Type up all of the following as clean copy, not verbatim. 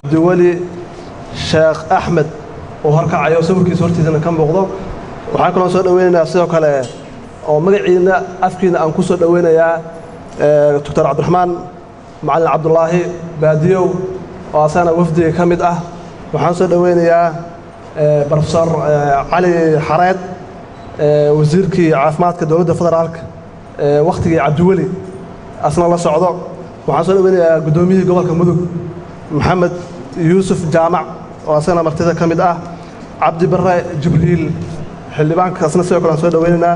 Cabdiweli Sheekh Axmed oo horkacayo, sawirkiisa hortiisana ka muuqdo. Waxaan kaloo soo dhoweynaynaa sidoo kale oo magaciina afkiina aan ku soo dhoweynayaa Doctor Cabdiraxmaan Macalin Cabdulaahi Baadiyow oo asagana wafdiga ka mid ah. Waxaan soo dhoweynayaa Professor Cali Xareed, wasiirkii caafimaadka dowladda federaalka wakhtigii Cabdiweli, asna la socdo. Waxaan soo dhoweynayaa guddoomiyihii gobolka Mudug, Maxamed Yuusuf Jaamac, oo asagana martida ka mid ah. Cabdi Barre Jibriil, xildhibaanka, asna sidoo kale aan soo dhoweynaynaa.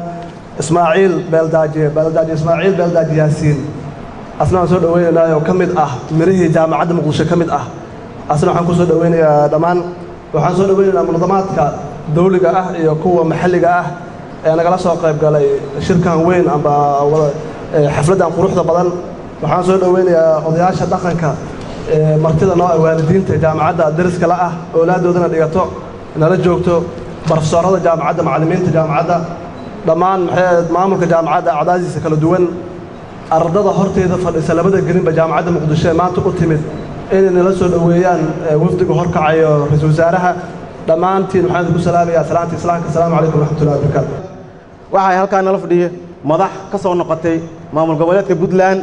Ismaaciil Beeldaaje, Beeldaaje Ismaaciil Beeldaaje Yaasiin, asna waan soo dhoweynaynaa oo ka mid ah mirihii Jaamacadda Muqdisho ka mid ah, asna waxaan ku soo dhoweynayaa dhammaan. Waxaan soo dhoweynaynaa munadamaadka dawliga ah iyo kuwa maxalliga ah ee nagala soo qayb galay shirkan weyn amba xafladdan quruxda badan. Waxaan soo dhoweynayaa odayaasha dhaqanka martida noo, waalidiinta jaamacadda dariska la ah, oolaaddoodana dhigato, nala joogto, barofesoorada jaamacadda, macallimiinta jaamacadda dhammaan, maxay maamulka jaamacadda acdaadiisa kala duwan, ardada horteeda fadhisa labada gelinba Jaamacadda Muqdisho ee maanta u timid inay nala soo dhoweeyaan wafdiga horkacayo ra-iisul wasaaraha. Dhammaantiin waxaan idinku salaamayaa salaanta islaamka. Asalaamu calaykum waraxmatullahi wabarakaatu. Waxay halkaa nala fadhiya madax ka soo noqotay maamul goboleedka Puntland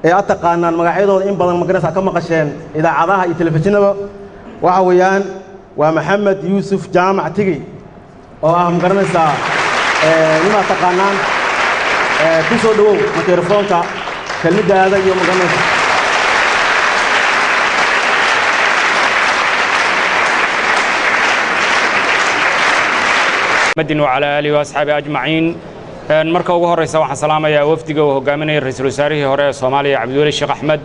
ee aad taqaanaan magacyadooda, in badan maganaysa ka maqasheen idaacadaha iyo telefishinada. Waxa weeyaan waa Maxamed Yuusuf Jaamac Tigey oo ah, magaranaysaa, nimaad taqaanaan. Ku soo dhowow mikrofoonka, kelmaddaada iyo magaranaysa. محمد وعلى آله وأصحابه أجمعين. Marka ugu horeysa waxaan salaamayaa wafdiga uu hogaaminaya ra-iisul wasaarihii hore ee Soomaaliya, Cabdiweli Sheekh Axmed,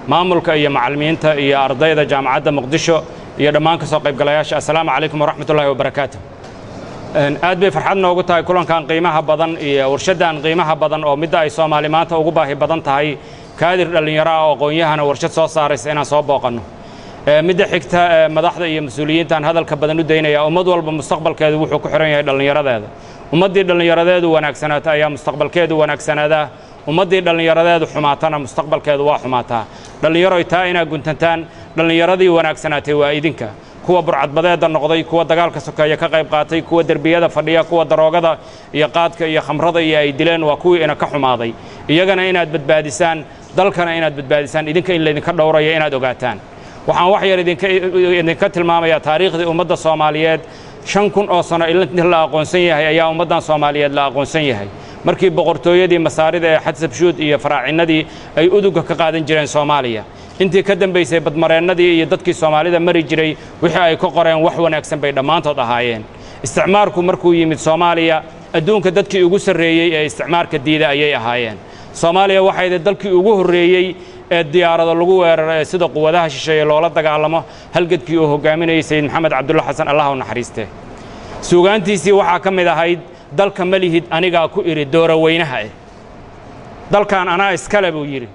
maamulka iyo macallimiinta iyo ardayda Jaamacadda Muqdisho iyo dhammaan ka soo qaybgalayaasha. Assalaamu calaykum waraxmatullaahi wabarakaatu. Aad bay farxad noogu tahay kulankan qiimaha badan iyo warshaddan qiimaha badan oo midda ay Soomaali maanta ugu baahi badan tahay, kaadir dhallinyaro ah oo aqoon-yahana warshad soo saaraysa inaan soo booqanno. Midda xigta, madaxda iyo mas-uuliyiintaan hadalka badan u daynaya. Ummad walba mustaqbalkeedu wuxuu ku xiran yahay dhallinyaradeeda. Ummaddii dhallinyaradeedu wanaagsanaata ayaa mustaqbalkeedu wanaagsanaadaa, ummaddii dhallinyaradeedu xumaatana mustaqbalkeedu waa xumaataa. Dhallinyaroy, taa inaad guntantaan. Dhallinyaradii wanaagsanaatay waa idinka. Kuwa burcadbadeedda noqday, kuwa dagaalka sokeeye ka qayb qaatay, kuwa derbiyada fadhiya, kuwa daroogada iyo qaadka iyo khamrada iyo ay dileen, waa kuwii ina ka xumaaday. Iyagana inaad badbaadisaan, dalkana inaad badbaadisaan, idinka in laydinka dhowrayo inaad ogaataan. Waxaan wax yar idinka tilmaamayaa taariikhdii ummadda Soomaaliyeed. 5000 oo sano inta la aqoonsan yahay ayaa ummaddan Soomaaliyeed la aqoonsan yahay, markii boqortooyadii Masaarida ee Xadsabshuud iyo faraacinadii ay uduga ka qaadan jireen Soomaaliya. Intii ka dambaysay badmareennadii iyo dadkii Soomaalida mari jiray wixii ay ka qoreen wax wanaagsan bay dhammaantood ahaayeen. Isticmaarku markuu yimid Soomaaliya, adduunka dadkii ugu sarreeyey ee isticmaarka diida ayay ahaayeen. Soomaaliya waxay dalkii ugu horreeyey ee diyaarado lagu weeraro ee sida quwadaha shisheeye loola dagaalamo, halgadkii uu hogaaminayay Sayid Maxamed Cabdulla Xasan, Allah u naxariiste. Suugaantiisii waxaa ka mid ahayd: "Dalka ma lihid anigaa ku idhi dooroweynaha eh, dalkan anaa iskale," buu yidhi.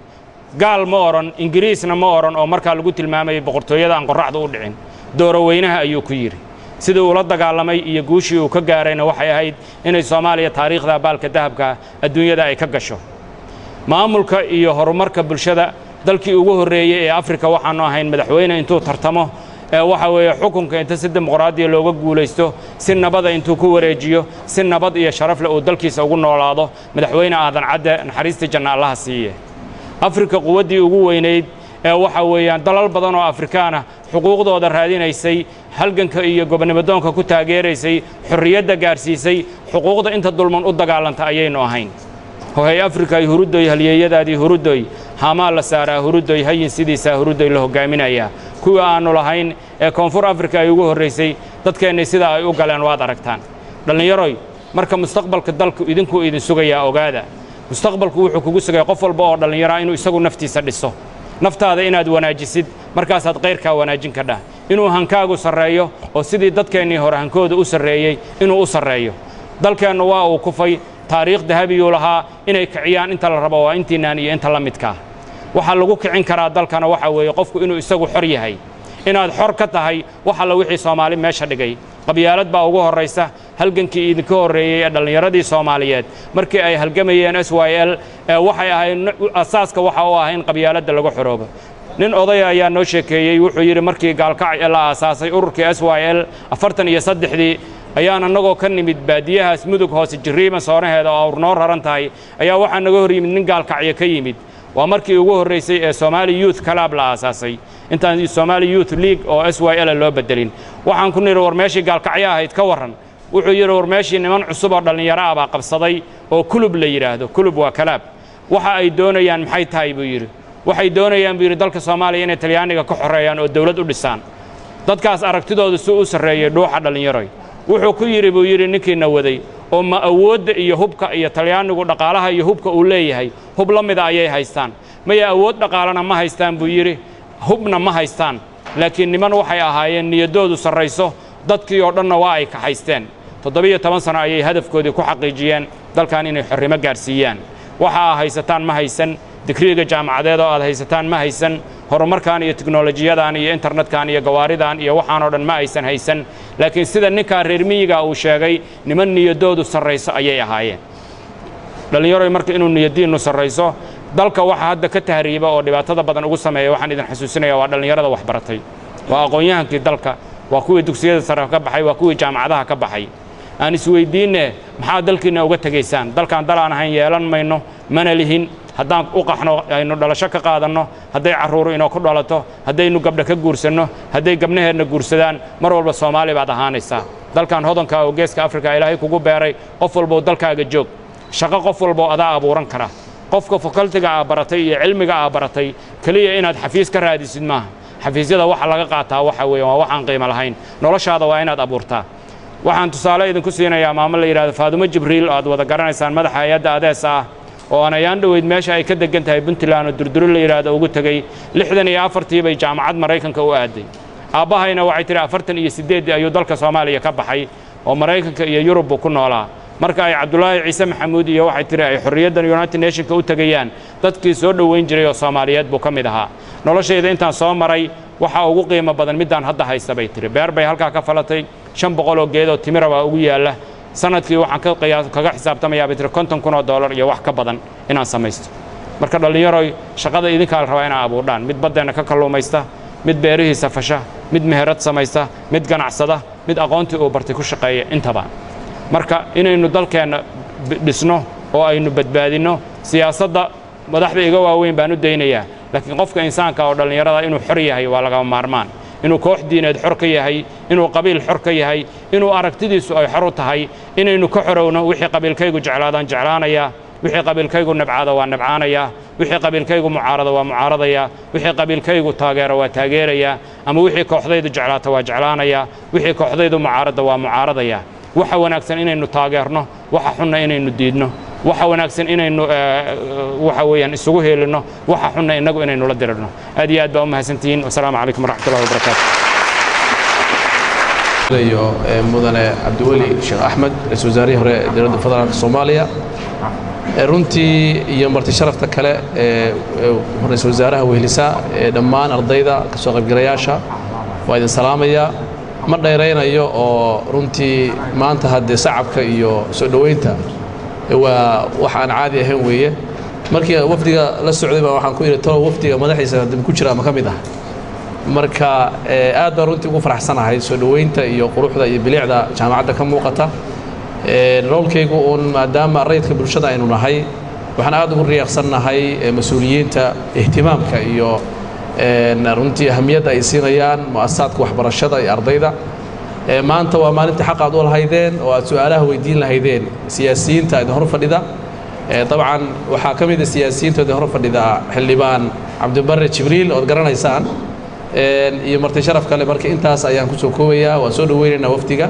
Gaal ma odhan, Ingiriisna ma odhan, oo markaa lagu tilmaamayay boqortooyada aan qorraxda u dhicin. Dooroweynaha ayuu ku yidhi. Sidii ula dagaalamay iyo guushii uu ka gaarayna waxay ahayd inay Soomaaliya taariikhda baalka dahabka adduunyada ay ka gasho. Maamulka iyo horumarka bulshada, dalkii ugu horreeyey ee Afrika waxaannu ahayn madaxweyne intuu tartamo ee waxa weeye xukunka inta si dimuqraadiya looga guulaysto, si nabada intuu ku wareejiyo, si nabad iyo sharaf leh uu dalkiisa ugu noolaado, Madaxweyne Aadan Cadde, naxariista janna Allaha siiye. Afrika quwaddii ugu weynayd ee waxa weeyaan dalal badan oo Afrikaan ah xuquuqdooda raadinaysay, halganka iyo gobonimodoonka ku taageeraysay, xorriyadda gaarsiisay, xuquuqda inta dulman u dagaalanta ayaynu ahayn. Hohay Afrika ay hurudoy, halyeeyadaadii hurudoy, haamaa la saaraa hurudoy, hayin sidiisaa hurudoy la hoggaaminayaa. Kuwii aannu lahayn ee Koonfur Afrika ay ugu horraysay, dadkeennay sidaa ay u galeen waad aragtaan. Dhallinyaroy, marka mustaqbalka dalku idinkuu idin sugayaa, ogaada. Mustaqbalku wuxuu kugu sugaya qof walba oo dhallinyaraa inuu isagu naftiisa dhiso. Naftaada inaad wanaajisid, markaasaad kayrkaa wanaajin kadhah. Inuu hankaagu sarreeyo oo sidii dadkeennii hore hankooda u sarreeyey inuu u sarreeyo. Dalkeennu waa uu kufay, taariikh dahabiyuu lahaa. Inay kiciyaan inta la rabo waa intiinaan iyo inta la midkaa. Waxaa lagu kicin karaa dalkana waxaa weeye qofku inuu isagu xor yahay, inaad xor ka tahay wax alla wixii Soomaali meesha dhigay. Qabyaalad baa ugu horraysa. Halgankii idinka horreeyey ee dhallinyaradii Soomaaliyeed markii ay halgamayeen SYL, ee waxay ahayd asaaska waxa u ah in qabyaaladda lagu xoroobo. Nin odaya ayaa noo sheekeeyey, wuxuu yidhi markii Gaalkacyo la aasaasay ururkii SYL 43-dii, ayaan annagoo ka nimid baadiyahaas Mudug hoose, Jiriima soonaheeda oo awr noo raran tahay, ayaa waxaa naga hor yimid nin Gaalkacyo ka yimid. Waa markii ugu horraysay ee Somali Youth Club la aasaasay, intaan Somali Youth League oo SYL loo bedelin. Waxaan ku nidhi, "War meeshii Gaalkacyo ahayd ka warran?" Wuxuu yidhi, "War meeshii niman cusub oo dhallinyaro ah baa qabsaday oo kulub la yidhaahdo." Kulub waa club. "Waxa ay doonayaan maxay tahay?" buu yidhi. "Waxay doonayaan," buu yidhi, "dalka Soomaaliya inay Talyaaniga ka xoreeyaan oo dawlad u dhisaan." Dadkaas aragtidooda si u sarreeyay dhuuxa, dhallinyaroy. "Wuxuu ku yidhi," buu yidhi ninkiina waday, "oo ma awoodda iyo hubka iyo Talyaanigu dhaqaalaha iyo hubka uu leeyahay hub la mida ayay haystaan?" "Maya, awood dhaqaalena ma haystaan," buu yidhi, "hubna ma haystaan, laakiin niman waxay ahaayeen niyaddoodu sarrayso, dadkii oo dhanna waa ay kaxaysteen." 17 sano ayay hadafkoodii ku xaqiijiyeen dalkan inay xorrimo gaarsiiyaan. Waxa aa haysataan ma haysan, digriiga jaamacadeed oo aad haysataan ma haysan, horumarkan iyo tiknolojiyadan iyo internetkan iyo gawaaridan iyo waxaan oo dhan ma aysan haysan, laakiin sida ninkaa reer miyiga uu sheegay, niman niyadoodu sarrayso ayay ahaayeen. Dhallinyaroy, marka inuu niyadiinnu sarrayso, dalka waxa hadda ka tahriiba oo dhibaatada badan ugu sameeya, waxaan idin xasuusinaya, waa dhallinyarada waxbaratay, waa aqoon-yahankii dalka, waa kuwii dugsiyada sare ka baxay, waa kuwii jaamacadaha ka baxay. Aan isweydiinne, maxaa dalkiinna uga tegaysaan? Dalkaan dal aan ahayn yeelan mayno, mana lihin. Haddaan u qaxno, aynu dhalasho ka qaadanno, hadday carruuru inoo ku dhalato, haddaynu gabdho ka guursanno, hadday gabdhaheenna guursadaan, mar walba Soomaali baad ahaanaysaa. Dalkan hodanka oo Geeska Afrika Ilaahay kugu beeray, qof walboo dalkaaga joog, shaqo qof walboo adaa abuuran kara. Qofka faculty-ga aa baratay iyo cilmiga aa baratay keliya inaad xafiis ka raadisid maaha. Xafiisyada waxa laga qaataa waxa weeye waa waxaan qiimo lahayn. Noloshaada waa inaad abuurtaa. Waxaan tusaale idinku siinayaa maamo la yidhahdo Faadumo Jibriil oo aad wada garanaysaan, madaxa hay-adda Adeesa ah, oo aan ayaan dhoweyd meesha ay ka degan tahay Puntland oo Durduro la yidhaahdo ugu tegey. 64-tii bay jaamacad Maraykanka u aaday. Aabbahayna, waxay tidhi, 48-dii ayuu dalka Soomaaliya ka baxay oo Maraykanka iyo Yurub buu ku noolaa. Marka ay Cabdulaahi Ciise Maxamuud iyo, waxay tidhi, ay xorriyaddan United Nationka u tegayaan, dadkii soo dhoweyn jiray oo Soomaaliyeed buu ka mid ahaa. "Noloshayda intaan soo maray waxaa ugu qiimo badan middaan hadda haysta," bay tidhi. Beer bay halkaa ka falatay, 500 oo geed oo timira baa ugu yaalla. "Sanadkii waxaan ka qiyaas kaga xisaabtamayaa," bay tiri, $50,000 iyo wax ka badan inaan samaysto. Marka dhallinyaroy, shaqada idinkaa la rabaa inaa abuurdhaan. Mid baddeenna ka kalluumaysta, mid beerihiisa fasha, mid meherad samaysta, mid ganacsada, mid aqoontii uu bartay ku shaqeeya, intaba. Marka inaynu dalkeenna dhisno oo aynu badbaadinno, siyaasadda madaxda iga waaweyn baan u daynayaa, laakiin qofka insaanka oo dhallinyarada inuu xor yahay waa lagama maarmaan. Inuu koox diineed xor ka yahay, inuu qabiil xor ka yahay, inuu aragtidiisu ay xor u tahay, inaynu ka xorowno wixii qabiilkaygu jeclaadaan jeclaanayaa, wixii qabiilkaygu nabcaada waa nabcaanayaa, wixii qabiilkaygu mucaarada waa mucaaradaya, wixii qabiilkaygu taageero waa taageerayaa, ama wixii kooxdaydu jeclaata waa jeclaanayaa, wixii kooxdaydu mucaaradda waa mucaaradaya. Waxa wanaagsan inaynu taageerno, waxa xunna inaynu diidno. Waxa wanaagsan inaynu, waxa weeyaan, isugu heelinno, waxa xunna innagu inaynu la dirirno. Aad iyo aad baa u mahadsantihiin. Wasalaamu calaykum waraxmatullahi wabarakaatu. Iyo mudane Cabdiweli Sheekh Axmed, ra-iisul wasaarihii hore ee Dowladda Federaalka Soomaaliya, runtii iyo marti sharafta kale ee ra-iisul wasaaraha wehelisa, ee dhammaan ardayda ka soo qaybgalayaasha, waa idin salaamayaa. Ma dheeraynayo oo runtii maanta haddee sacabka iyo soo dhoweynta waa wax aan caadi ahayn weeye. Markii wafdiga la socday baa waxaan ku yidhi, "Talow wafdiga madaxiisa dib ku jira ama ka mid ah?" Marka aad baan runtii ugu faraxsanahay soo dhoweynta iyo quruxda iyo bilicda jaamacadda ka muuqata. Roolkaygu uun maadaama rayidka bulshada aynu nahay, waxaan aad ugu riyaaqsannahay mas-uuliyiinta ihtimaamka iyo runtii ahamiyadda ay siinayaan mu'asasaadka waxbarashada iyo ardayda. Maanta waa maalintii xaq aad u lahaydeen oo aad su-aalaha weydiin lahaydeen siyaasiyiinta idin hor fadhida. Dabcan waxaa ka mid a siyaasiyiinta idin hor fadhida Xildhibaan Cabdibarre Jibriil ood garanaysaan iyo marti sharaf kale. Marka intaas ayaan kusoo koobayaa. Waan soo dhoweynaynaa wafdiga.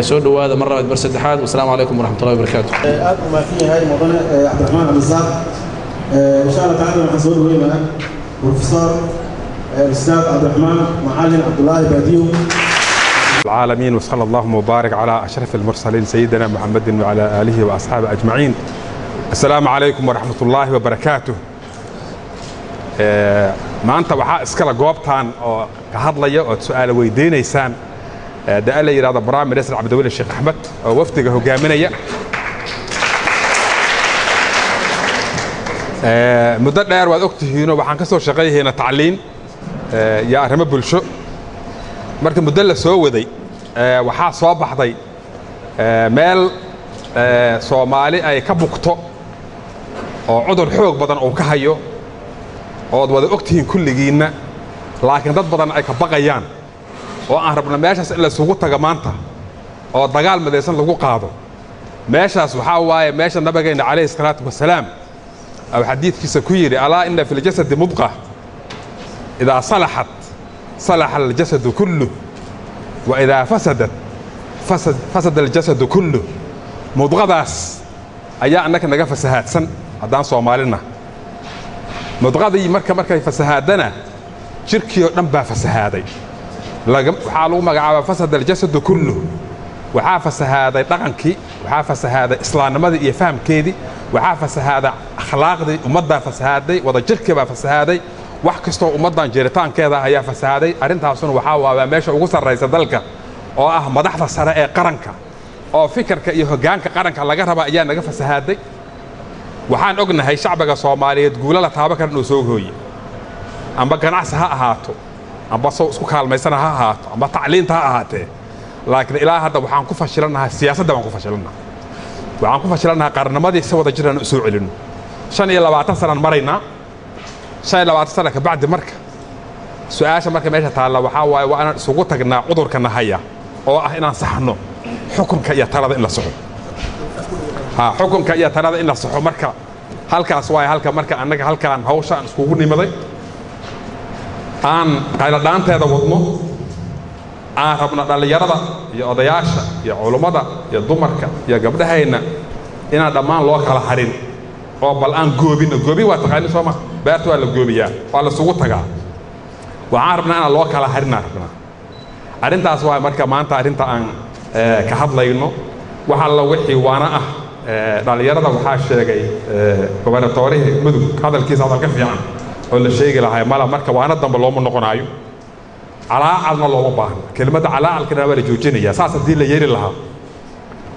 Soo dhowaada mar labaad, mar saddexaad. Wasalaamu calaykum waraxmatullahi wabarakaatu. Aad u mahadsan yahay mudane Cabdiraxmaan Cabdisaaq. Insha Allah tacala waxaan soo dhaweynayaa Professor Ustaad Cabdiraxmaan Macalin Cabdulaahi Baadiyow. العالمين، وصلى الله وبارك على أشرف المرسلين سيدنا محمد وعلى آله وأصحابه أجمعين. السلام عليكم ورحمة الله وبركاته. Maanta waxaa iskala goobtan oo ka hadlaya ood su-aalo weydiinaysaan da la yidhahdo Prime Minister Cabdiweli Sheekh Axmed oo wafdiga hogaaminaya. Muddo dheer waad ogtihiinoo waxaan ka soo shaqayhaynaa tacliin iyo arrimo bulsho. Marka muddo la soo waday, waxaa soo baxday meel Soomaali ay ka bugto oo cudur xoog badan uu ka hayo, ood wada ogtihiin kulligiinna, laakiin dad badan ay ka baqayaan, oo aan rabno meeshaas in laysugu tago maanta oo dagaal midaysan lagu qaado. Meeshaas waxaa waaye meesha Nabigeenna calayhi salaatu wasalaam أو xadiiskiisa ku yidhi: "ألا إن في الجسد مضغة، إذا صلحت صلح الجسد كله، وإذا فسدت فسد الجسد كله." Mudqadaas ayaa annaka naga fasahaadsan haddaan Soomaalina. Mudqadii marka markay fasahaadana, jirkii oo dhan baa fasahaaday. Waxaa lagu magacaabaa فسد الجسد كله. Waxaa fasahaaday dhaqankii, waxaa fasahaaday islaamnimadii iyo fahamkeedii, waxaa fasahaaday akhlaaqdii ummaddaa fasahaaday, wadajirkii baa fasahaaday, wax kastoo ummaddan jiritaankeeda ah ayaa fasahaaday. Arrintaasuna waxaa waabaa meesha ugu sarraysa dalka, oo ah madaxda sare ee qaranka, oo fikirka iyo hoggaanka qaranka laga raba, ayaa naga fasahaaday. Waxaan ognahay shacbiga Soomaaliyeed guulo la taaban kara inuu soo hooye, amba ganacsi ha ahaato, amba sow isku kaalmaysana ha ahaato, amba tacliinta ha ahaatee, laakiin ilaa hadda waxaan ku fashilanahay siyaasadda baan ku fashilanahay, waxaan ku fashilanahay qarnimadii si wada jiraan u soo celinno. 25 sanaan maraynaa. 25 sana kabacdi, marka su-aasha marka meesha taalla waxaa waaye, waa inaan isugu tagnaa cudurka nahaya, oo ah inaan saxno xukunka iyo talada, in la saxo, ha, xukunka iyo talada in la saxo. Marka halkaas waaye halka marka annaga halkaan hawsha aan iskugu nimaday, aan qayladhaanteeda wadno, aan rabno dhallinyarada iyo odayaasha iyo culummada iyo dumarka iyo gabdhahayna inaan dhammaan loo kala harin, oo bal aan goobino. Goobin waa taqaani, soo ma? Beerta waa la goobiyaa, waa la isugu tagaa. Waxaan rabnaa inaan loo kala harinaan rabnaa. Arrintaas waa marka maanta arrinta aan ka hadlayno. Wax alla wixii waana ah dhallinyarada waxaa sheegay gobernatorihii Mudug. Hadalkiisa hadal ka fiican oo la sheegi lahay mala. Marka waana dambe looma noqonaayo, calaacalna looma baahno. Kelimadda calaacalkana waa la joojinayaa. Saas haddii la yeeli lahaa,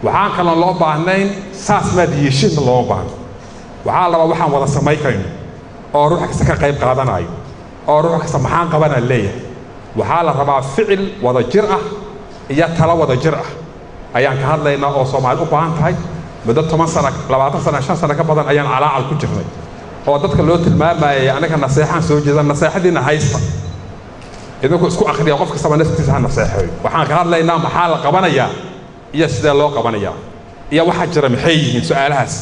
waxaan kaloon loo baahnayn saas maad yeeshinna looma baahno. Waxaa la rabaa waxaan wada samaykayno oo ruux kasta ka qayb qaadanayo, oo ruux kasta maxaan qabanaa leeyahay. Waxaa la rabaa ficil wada jir ah iyo talo wada jir ah ayaan ka hadlaynaa oo Soomaali u baahan tahay. Muddo 10 sana, 20 sana, 5 sana ka badan ayaan calaacal ku jirnay, oo dadka loo tilmaamayay anaga naseexaan soo jeeda, naseexadiina haysta, idinku isku akhriya, qof kastaba naftiisa ha naseexeeyo. Waxaan ka hadlaynaa maxaa la qabanayaa iyo sidee loo qabanayaa iyo waxaa jira maxay yihiin. Su-aalahaas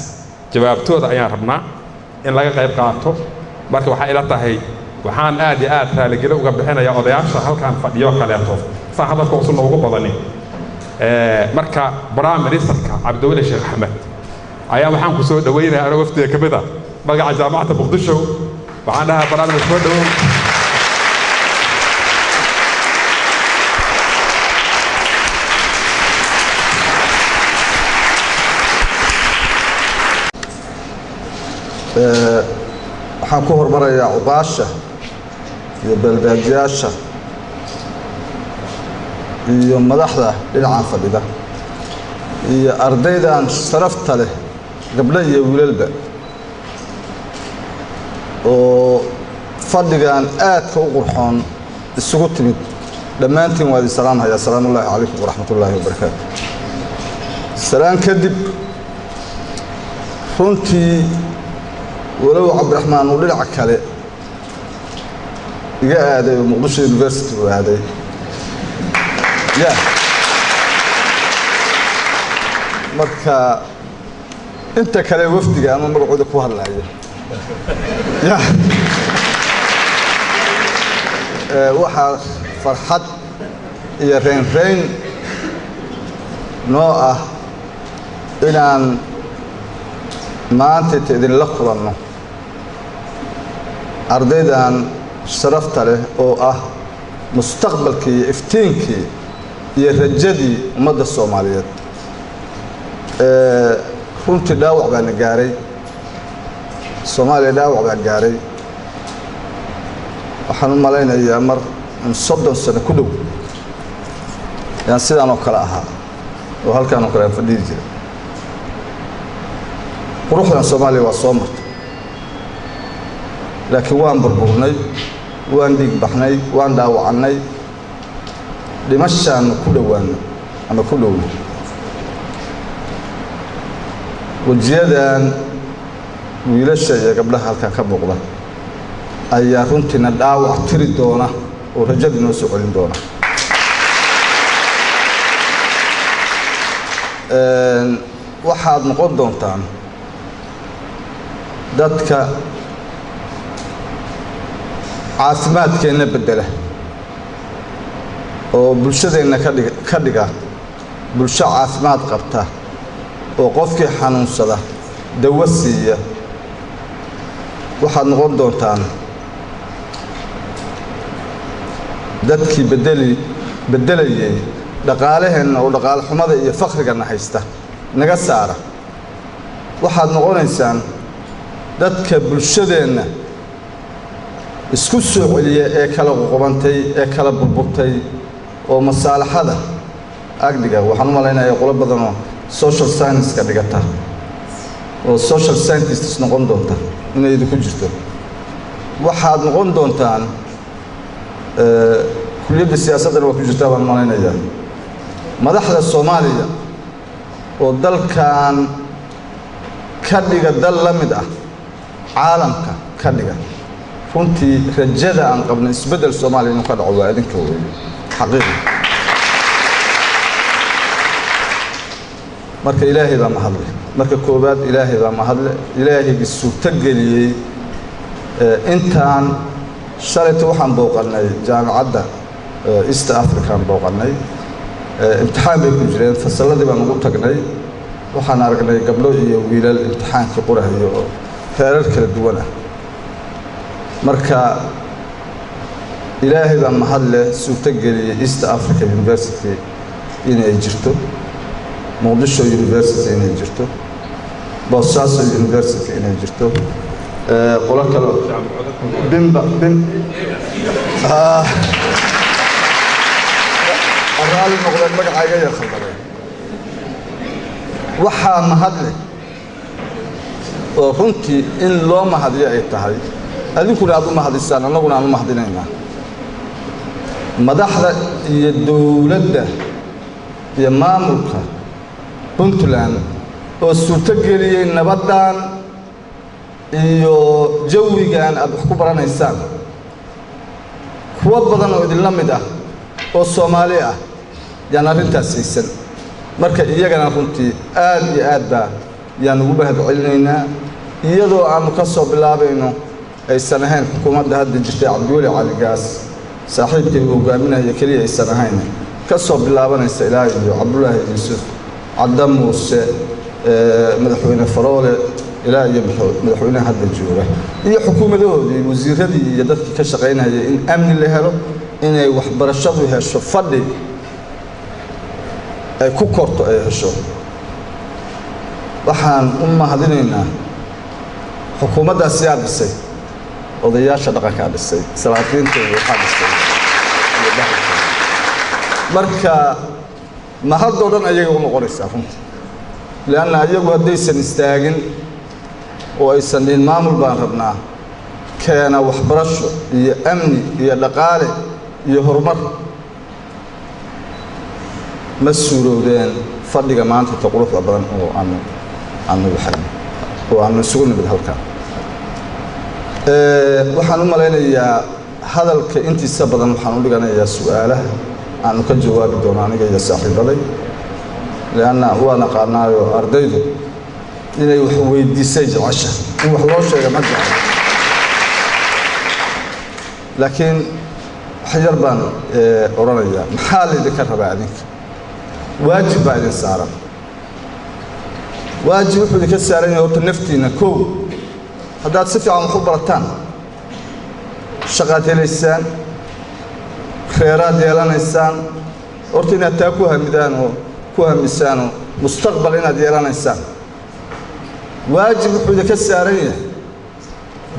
jawaabtooda ayaan rabnaa in laga qayb qaato. Marka waxaa ila tahay, waxaan aad iyo aad raaligelo uga bixinayaa odayaasha halkaan fadhiyo kaleeto saan hadalka usan noogu badanin. Marka prime ministerka Cabdiweli Sheekh Axmed ayaa waxaan ku soo dhaweynayaa anoo wafdiga ka mid ah magaca Jaamacadda Muqdisho. Waxaan dhahaa, prime minister, soo dhawow. Waxaan ku hormarayaa cuqaasha iyo beelbeelyaasha iyo madaxda dhinacan fadhida iyo ardaydan sharafta leh, gabdho iyo wiilalba, oo fadhigan aadka u qurxoon isugu timid. Dhammaantiin waa idin salaamhaya. Asalaamu ullaahi calaykum waraxmat ullaahi wabarakaatu. Salaan kadib, runtii walow Cabdiraxmaan uu dhinaca kale iga aaday oo Muqdisho University uu aaday ya, marka inta kale wafdiga ama magacooda ku hadlaya ya, waxaa farxad iyo reynreyn noo ah inaan maantayta idinla kulanno ardaydan sharafta leh oo ah mustaqbalkii iyo iftiinkii iyo rajadii ummadda Soomaaliyeed. Runtii dhaawac baa na gaaray, Soomaaliya dhaawac baa gaaray. Waxaan u malaynayaa mar 30 sano ku dhow yaan sidaan oo kale ahaa, oo halkaan oo kale aan fadhihi jiray. Quruxdan Soomaaliya waa soo martay. Laakiin waan burburnay, waan dhiig baxnay, waan dhaawacannay, dhimashaannu ku dhowaanno ama ku dhowno. Wejiyadan wiilasha iyo gabdhaha halkan ka muuqda ayaa runtiina dhaawac tiri doona oo rajadii noo soo celin doona. Waxaad noqon doontaan dadka caafimaadkeenna beddela oo bulshadeenna ka dhiga bulsho caafimaad qabta oo qofkii xanuunsada dawo siiya. Waxaad noqon doontaan dadkii beddelayay dhaqaalaheenna oo dhaqaale xumada iyo fakhrigana haysta naga saara. Waxaad noqonaysaan dadka bulshadeenna isku soo celiya ee kala qoqobantay ee kala burburtay oo masaalaxada agdhiga. Waxaan u malaynayaa qolo badanoo social science-ka dhigata oo social scientists noqon doonta inay idinku jirto. Waxaad noqon doontaan, kuliyadda siyaasaddana waa ku jirtaa baan malaynayaa, madaxda Soomaaliya oo dalkan ka dhiga dal la mid ah caalamka ka dhiga. Runtii rajada aan qabno isbeddel Soomaaliya inuu ka dhaco waa idinka weeye, xaqiiqi. Marka Ilaahay baa mahadle. Marka koowaad Ilaahay baa mahadle, Ilaahaygi suurto geliyey intaan. Shalayta waxaan booqannay jaamacadda East African booqannay. Imtixaan bay ku jireen. Fasalladii baan ugu tagnay. Waxaan aragnay gabdho iyo wiilal imtixaankii qorahayo oo heerar kala duwan ah. Marka Ilaahay baa mahadleh suurto geliyey East Africa University inay jirto, Muqdisho University inay jirto, Boosaaso University inay jirto, qolo kale bimba bim raali noqdeen, magacayga yar khaldameen. Waxaa mahadleh oo runtii in loo mahadiyo ay tahay, adinkuna aad u mahadisaan, annaguna aan u mahadinaynaa madaxda iyo dowladda iyo maamulka Puntland oo suurto geliyey nabaddan iyo jawigan aad wax ku baranaysaan. Kuwo badan oo idinla mid ah oo Soomaali ah yaan arrintaas haysan. Marka iyagana runtii aad iyo aad baa yaan ugu mahad celinaynaa, iyadoo aanu ka soo bilaabayno aysan ahayn xukuumadda hadda jirtay Cabdiweli Cali Gaas saaxiibkay uu hogaaminaya keliya aysan ahayn, ka soo bilaabanaysa ilaa iyo Cabdulaahi Yuusuf, Cadda Muuse, madaxweyne Faroole, ilaa iyo madaxweynaha hadda jooga iyo xukuumadahoodii, wasiiradii iyo dadkii ka shaqaynayay in amni la helo, inay waxbarashadu hesho fadhi ay ku korto ay hesho. Waxaan u mahadinaynaa xukuumaddaas. Yaa dhisay? Odayaasha dhaqankaa dhisay, salaadiintooda waxaa dhisay iyo dhaqanka. Marka mahadoo dhan ayaga u noqonaysaa runta, leanna ayagu haddaysan istaagin oo aysan dhihin maamul baan rabnaa keena waxbarasho iyo amni iyo dhaqaale iyo horumar, ma suurowdeen fadhiga maanta ta quruxda badan oo aanu waxayno oo aanu isugu nimid halkan. Waxaan u malaynayaa hadalka intiisa badan waxaan u dhiganayaa su-aalaha aanu ka jawaabi doono aniga iyo saaxiibaday, leanna waa naqaanaayo ardaydu inay wax weydiisay jecesha, in wax loo sheega ma jecel. Laakiin wax yar baan odhanayaa. Maxaa laydinka rabaa adinka? Waajib baa idin saaran. Waajib wuxuu idinka saaran yahay horta naftiinna. Kow, haddaad si fiican wax u barataan, shaqaad helaysaan, reeraad yeelanaysaan. Horta inaad taa ku hamidaan oo ku hamisaanoo mustaqbal inaad yeelanaysaan. Waajib wuxuu idinka saaran yahay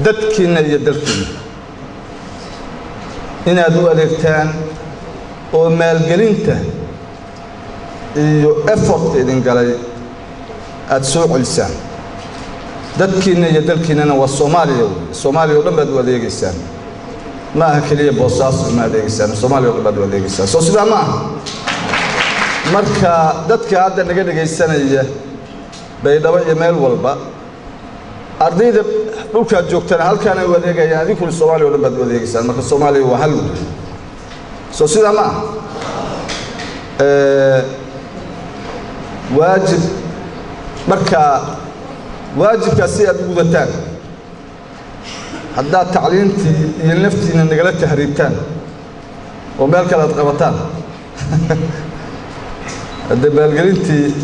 dadkiinna iyo dalkiinna inaad u adeegtaan oo maalgelinta iyo effortka idin galay aada soo celisaan. Dadkiinna iyo dalkiinnana waa Soomaaliya wey. Soomaaliya oo dhan baad u adeegaysaan, ma aha keliya Boosaaso ma adeegaysaan, Soomaaliya oo dhan baad u adeegaysaan. Soo sidaa ma aha? Marka dadka hadda naga dhegaysanaya Baydhabo iyo meel walba, ardayda dhulkaad joogtana halkaanay u adeegayaan, adinkuna Soomaaliya o dhan baad u adeegaysaan. Marka Soomaaliya waa hal wey. Soo sidaa ma aha? Waajib marka waajibkaas si aad u gudataan, haddaad tacliintii iyo naftiina nagala tahriibtaan oo meel kale aad qabataan, hadde maalgelintii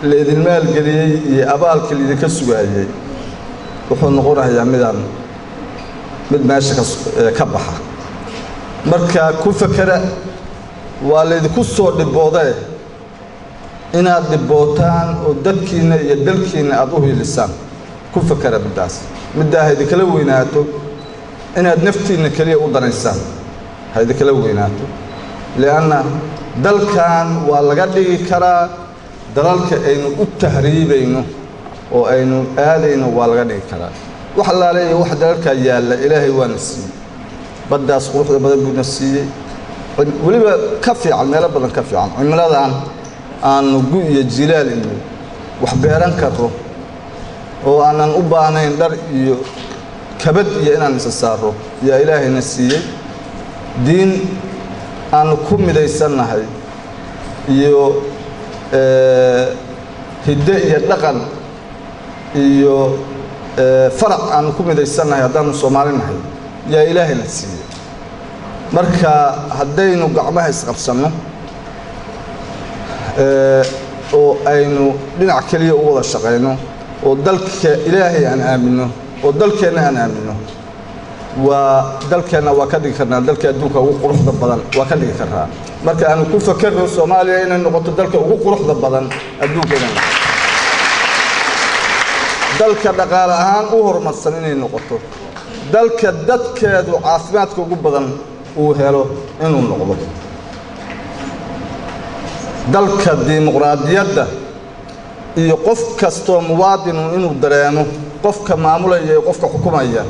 laydin maalgeliyey iyo abaalkii laydinka sugaayey wuxuu noqonayaa midaan mid meesha ka baxa. Marka ku fakera, waa laydinku soo dhiboodee inaad dhibootaan oo dadkiinna iyo dalkiinna aad u hiilisaan. Ku fakera middaas, middaa ha idinkala weynaato inaad naftiinna keliya u danaysaan, ha idinkala weynaato, lianna dalkan waa laga dhigi karaa dalalka aynu u tahriibayno oo aynu aadayno, waa laga dhigi karaa. Wax allaale iyo wax dalalkaa yaalla Ilaahay waana siiyey, baddaas quruxda badan buuna siiyey, weliba ka fiican meelo badan ka fiican, cimiladan aanu gu iyo jilaal iyo wax beeran karro oo aanan u baahnayn dhar iyo kabad iyo inaan isa saaro yaa Ilaahayna siiyey, diin aanu ku midaysannahay iyo hidde iyo dhaqan iyo farac aanu ku midaysannahay haddaanu Soomaali nahay yaa Ilaahayna siiyey. Marka haddaynu gacmaha isqabsanno oo aynu dhinac keliya u wada shaqayno oo dalka Ilaahay aan aaminno oo dalkeenna aan aaminno, waa dalkeenna waa ka dhigi karnaa dalka adduunka ugu quruxda badan, waa ka dhigi karnaa. Marka aanu ku fakerno Soomaaliya inay noqoto dalka ugu quruxda badan adduunka, inay noqoto dalka dhaqaale ahaan u horumarsan, inay noqoto dalka dadkeedu caafimaadka ugu badan uu helo, inuu noqdo dalka dimuqraadiyadda iyo qof kastoo muwaadinu inuu dareemo qofka maamulaya iyo qofka xukumaya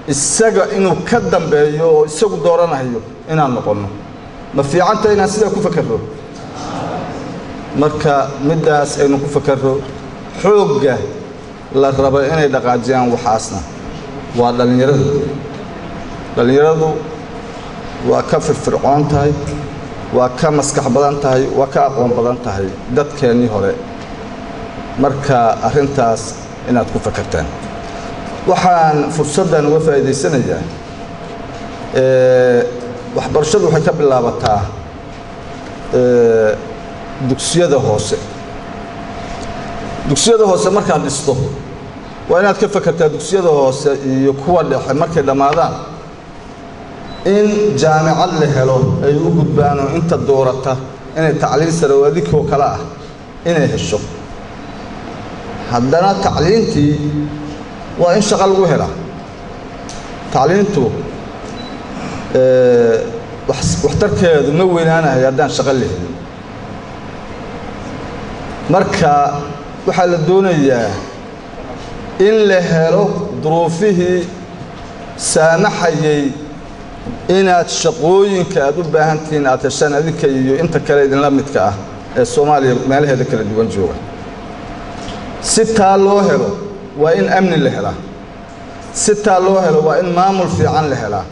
isaga inuu ka dambeeyo oo isagu dooranayo inaan noqonno. Ma fiicanta inaan sidaa ku fakerro? Marka middaas aynu ku fakerro. Xoogga la rabo inay dhaqaajiyaan waxaasna waa dhallinyaradu. Dhallinyaradu waa ka firfircoon tahay, waa ka maskax badan tahay, waa ka aqoon badan tahay dadkeennii hore. Marka arrintaas inaad ku fakertaan. Waxaan fursaddan uga faa'iidaysanayaa, waxbarashadu waxay ka bilaabataa dugsiyada hoose. Dugsiyada hoose markaad dhisto, waa inaad ka fakertaa dugsiyada hoose iyo kuwa dhexe markay dhammaadaan in jaamicad la helo ay u gudbaano, inta doorata inay tacliin sare oo adinkoo kale ah inay hesho. Haddana tacliintii waa in shaqo lagu helaa. Tacliintu waxtarkeedu ma weynaanahay haddaan shaqo la helin. Marka waxaa la doonayaa in la helo duruufihii saamaxayay inaad shaqooyinka aad u baahan tihiin aad heshaan, adinka iyo inta kale idinla midka ah ee Soomaaliya meelaheeda kala duwan jooga. Si taa loo helo waa in amni la helaa, si taa loo helo waa in maamul fiican la helaa,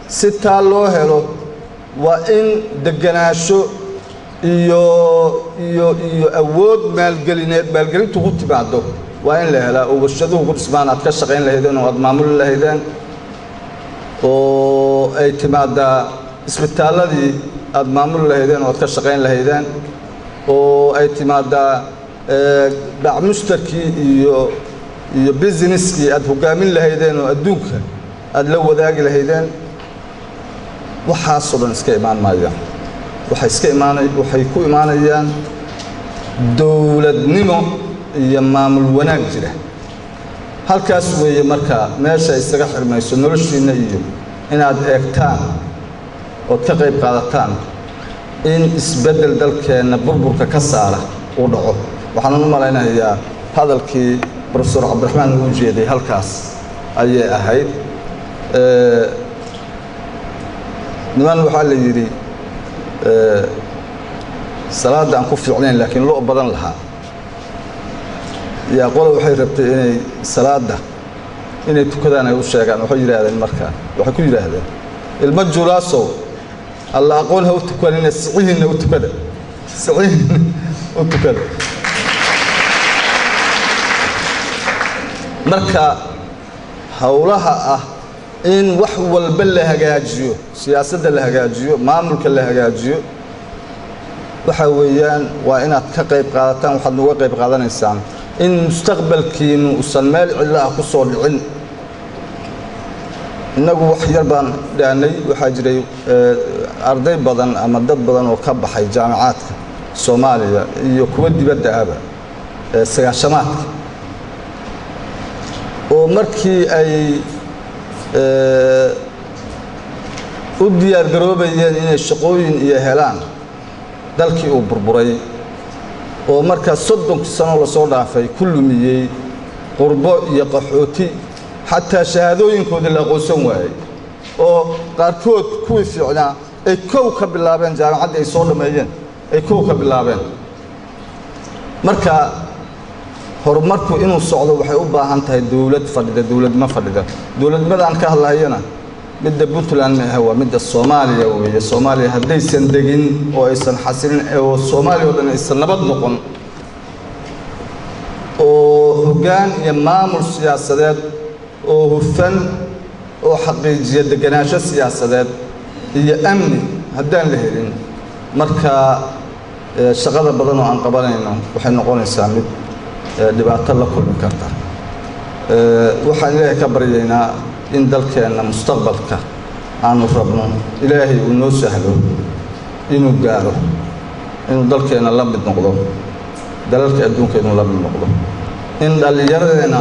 si taa loo helo waa in degganaasho iyo awood maalgelineed, maalgelintu ku timaado waa in la helaa oo warshaduhu ku dhismaan aad ka shaqayn lahaydeen oo aad maamuli lahaydeen, oo ay timaadaa isbitaalladii aad maamuli lahaydeen oo aad ka shaqayn lahaydeen, oo ay timaadaa bacmushtarkii iyo businesskii aad hoggaamin lahaydeen oo adduunka aad la wadaagi lahaydeen. Waxaasoo dhan iska imaan maayaan, waxay iska imaanay, waxay ku imaanayaan dowladnimo iyo maamul wanaag jira. Halkaas weeye marka meesha isaga xirmayso noloshiinna iyo inaad eegtaan ood ka qayb qaadataan in isbeddel dalkeenna burburka ka saara uu dhaco. Waxaanan u malaynayaa hadalkii Professor Cabdiraxmaan uu jeeday halkaas ayay ahayd. Niman waxaa la yidhi salaadda aan ku fiicnayn laakiin lo' badan lahaa yaa qola waxay rabtay inay salaadda inay tukadaan ay u sheegaan. Waxay yidhaahdeen markaa, waxay ku yidhaahdeen ilmo julaasow, alla aqoon ha u tukanina, sicihiinna u tukada, sicihiinna u tukada. Marka howlaha ah in wax walba la hagaajiyo, siyaasadda la hagaajiyo, maamulka la hagaajiyo, waxa weeyaan waa inaad ka qayb qaadataan. Waxaad nooga qayb qaadanaysaan in mustaqbalkiinu uusan meel cidlo ah ku soo dhicin. Innagu wax yar baan dhaanay. Waxaa jiray arday badan ama dad badan oo ka baxay jaamacaadka Soomaaliya iyo kuwa dibadda ahba sagaashamaadka, oo markii ay u diyaar garoobayeen inay shaqooyin iyo helaan dalkii uu burburay, oo markaa 30kii sano lasoo dhaafay ku lumiyey qurbo iyo qaxooti, xataa shahaadooyinkoodii la aqoonsan waayey, oo qaarkood kuwii fiicnaa ay kow ka bilaabeen jaamacaddii ay soo dhammeeyeen ay kow ka bilaabeen. Marka horumarku inuu socdo waxay u baahan tahay dowlad fadhida, dowladnimo fadhida. Dowladnimada aan ka hadlahayana midda Puntland ma aha, waa midda Soomaaliya weeye. Soomaaliya haddaysan degin oo aysan xasilin oo Soomaaliya oo dhan aysan nabad noqon oo hoggaan iyo maamul siyaasadeed oo hufan oo xaqiijiya deganaansho siyaasadeed iyo amni haddaan la helin, marka shaqada badan oo aan qabanayno waxay noqonaysaa mid dhibaato la kulmi karta. Waxaan Ilaahay ka baryaynaa in dalkeenna mustaqbalka aanu rabno Ilaahay uu noo sahlo inuu gaaro, inuu dalkeenna la mid noqdo dalalka adduunka, inuu la mid noqdo, in dhallinyaradeenna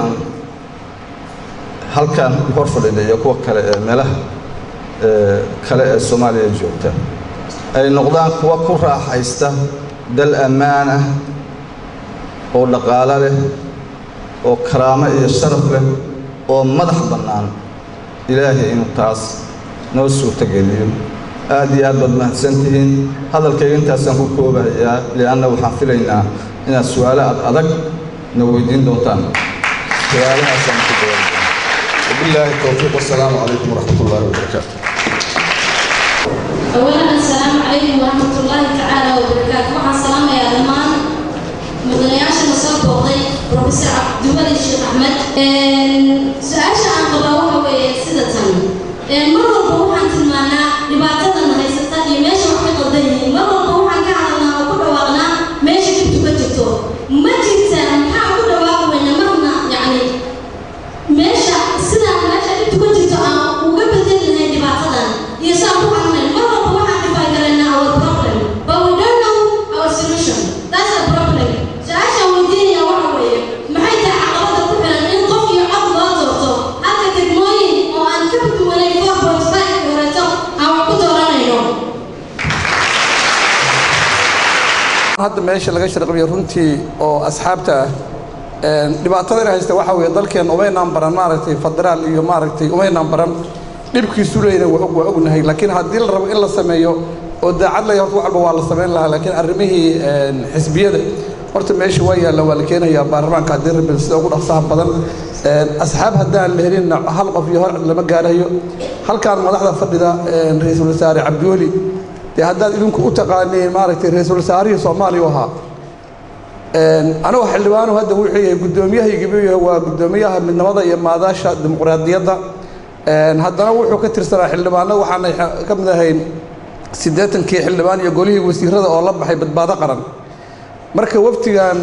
halkan hor fadhida iyo kuwa kale ee meelaha kale ee Soomaaliya joogta ay noqdaan kuwa ku raaxaysta dal ammaan ah oo dhaqaalo leh oo karaamo iyo sharaf leh oo madax bannaan. Ilaahay inuu taas noo suurtogeliyo. Aad iyo aad baad mahadsantihiin. Hadalkayga intaasaan ku koobayaa, lianna waxaan filaynaa inaad su'aalo ad adag na weydiin doontaan, su-aalahaasaan ku jawaabi doonaa. Wabilaahi towfiiq, wassalaamu calaykum waraxmat ullaahi wabarakaatu. أولا السلام عليكم ورحمة الله تعالى وبركاته. waxaan salaamayaa dhammaan mudanayaasha soo booqday, Professor Cabdiwali Sheekh Axmed. Su-aasha aan qabaa waxa weeye sida tan: mar walba waxaan tilmaanaa dhibaatadan haysata iyo meesha wax ka qaldan yihiin, mar walba waxaan ka hadalnaa oo ku dhawaaqnaa meesha dhibtu ka jirto. Ma jirta maxaa ku dhawaaqi weyna marna, yacni meesha sidaan meesha dhibtu ka jirto aan uga bedeli lahayn dhibaatadan iyo saan ku xalinayn? Mar walba waxaan define garaynaa our problem, but we don't know our solution. That's the problem. Su-aashaan weydiinaya waxa weeye: maxay tahay caqabada ku xiran in qof iyo cod loo doorto, halka degmooyin oo aan ka duwanayn 4.5 horeeto aan wax ku dooranayno? Hadda meesha laga sharqabiyo runtii oo asxaabta ah, dhibaatada ina haysta waxaa weeye dalkeenna umaynaan baran maaragtay federaal iyo maaragtay umaynaan baran, dhibkiisu leeyna waa og, waa ognahay. Laakiin haddii la rabo in la sameeyo oo daacad laya, horta wax walba waa la samayn lahaa. Laakiin arrimihii xisbiyada horta meesha waa yaalla, waa la keenayaa baarlamaanka haddii rabbi sida ugu dhaqsaha badan. Asxaab haddaan la helinna hal qof iyo hor lama gaarayo. Halkaan madaxda fadhida, ra-iisul wasaare Cabdiweli, dee haddaad idinku u taqaaniin maaragtay ra-iisul wasaarihii Soomaaliya u ahaa, anigoo xildhibaanu hadda wuxuu yahay guddoomiyahaygii buu yahay, waa guddoomiyaha midnimada iyo maadaasha dimuqraadiyadda. Haddana wuxuu ka tirsanaa xildhibaano, waxaanay ka mid ahayn 80kii xildhibaan iyo golihii wasiirada oo la baxay Badbaado Qaran. Marka waftigan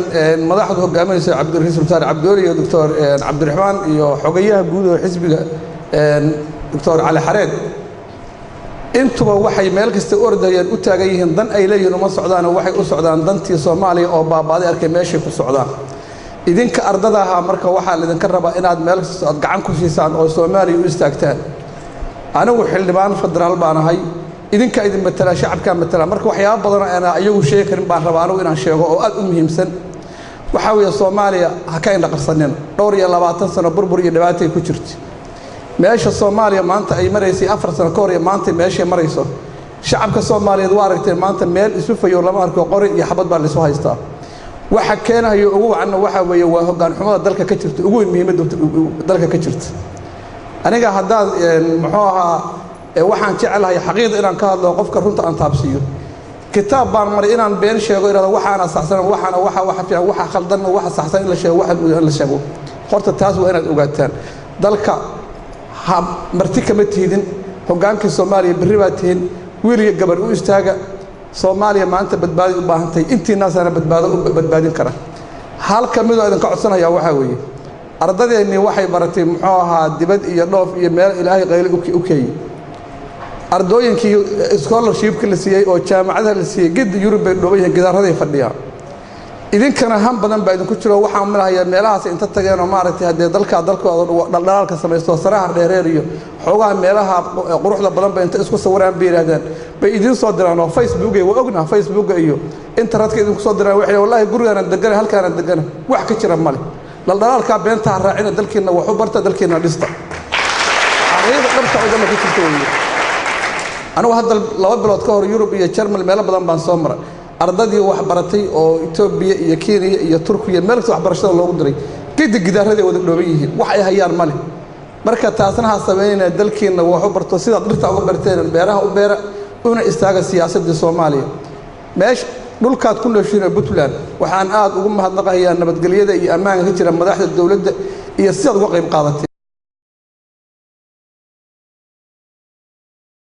madaxdu hogaaminayso, ra-iisul wasaare Cabdiweli iyo Doctor Cabdiraxmaan iyo xogayaha guud oo xisbiga Doctor Cali Xareed, intuba waxay meel kasta ordayaan u taagan yihiin dan ay leeyihiin uma socdaano, waxay u socdaan dantii Soomaaliya oo baabaaday arkay meeshay ku socdaan. Idinka ardada ahaa marka waxaa laydinka rabaa inaad meel kasta aad gacan ku siisaan oo Soomaaliya u istaagtaan. Anigu xildhibaan federaal baan ahay, idinkaa idin matalaa, shacabkaa matalaa. Marka waxyaaba badan oo aanaa iyagu sheegi karin baan rabaa anigu inaan sheego oo aad u muhiimsan. Waxaa weeye Soomaaliya ha ka indhaqarsanina. 24 sano burbur iyo dhibaatay ku jirta. Meesha Soomaaliya maanta ay maraysay 4 sano ka hor iyo maanta meeshay marayso, shacabka Soomaaliyeed waa aragteen maanta meel isu fayo lama arko, qori iyo xabad baa laisu haystaa. Waxa keenayo ugu wacanna waxaa weeye waa hoggaan xumada dalka ka jirta, ugu weyn muhiimadda dalka ka jirta. Aniga haddaad muxuu ahaa, waxaan jeclahay xaqiiqda inaan ka hadlo, qofka runta aan taabsiiyo. Kitaab baan maray inaan been sheego, irahdo waxaana saxsan, waxaana waxa fiican, waxa khaldan, waxa saxsan in la sheego, waxa in la sheego. Horta taas waa inaad ogaataan, dalka ha marti kama tihidin, hoggaankii Soomaaliya berri baa tihin. Wiil iyo gabar u istaaga, Soomaaliya maanta badbaadi u baahantahay, intiinaasaana badbaado u badbaadin kara. Hal ka midoo idinka codsanaya waxaa weeye, ardadeennii waxay baratay muxuu ahaa dibad iyo dhoof iyo meel Ilaahay qayle u keeyey. Ardooyinkii scholarshipka la siiyey oo jaamacadaha la siiyey gedi Yurub bay dhooban yihiin, gidaaraday fadhiyaan. Idinkana han badan baa idinku jiro. Waxaan malahayaa meelahaas inta tageen oo maaragtay haddee dalkaa dalkooda dhaldhalaalka samaysto, saraha dheereer iyo xoogaha meelaha quruxda badan ba inta isku sawiraan bay yidhahdaan, bay idiin soo diraan oo Facebooka, waa ognaha, Facebooka iyo internetka idinku soo diraan. Waxay wallahi gurigaanaan degana, halkaanaan degana, wax ka jira male. Dhaldhalaalkaa beentaha raacina, dalkiinna wax u barta, dalkiinna dhista. Xaqiiqda dhabta oo dalka ka jirta weeye. Anigu hadda 2 bilood ka hor Yurub iyo Jarmal meelo badan baan soo maray. Ardadii wax baratay oo Etoobiya iyo Kenya iyo Turkiya meel kasta waxbarashada loogu diray, kadib gidaaraday wada dhooban yihiin, wax ay hayaan ma leh. Marka taasna ha samaynayna, dalkiinna wax u barto sidaad dhirta uga barteen, beeraha u beera, una istaaga siyaasaddii Soomaaliya. Meesha dhulkaad ku nooshiin Puntland, waxaan aad ugu mahadnaqayaa nabadgelyada iyo ammaanka ka jira, madaxda dowladda iyo sidaad uga qayb qaadatay.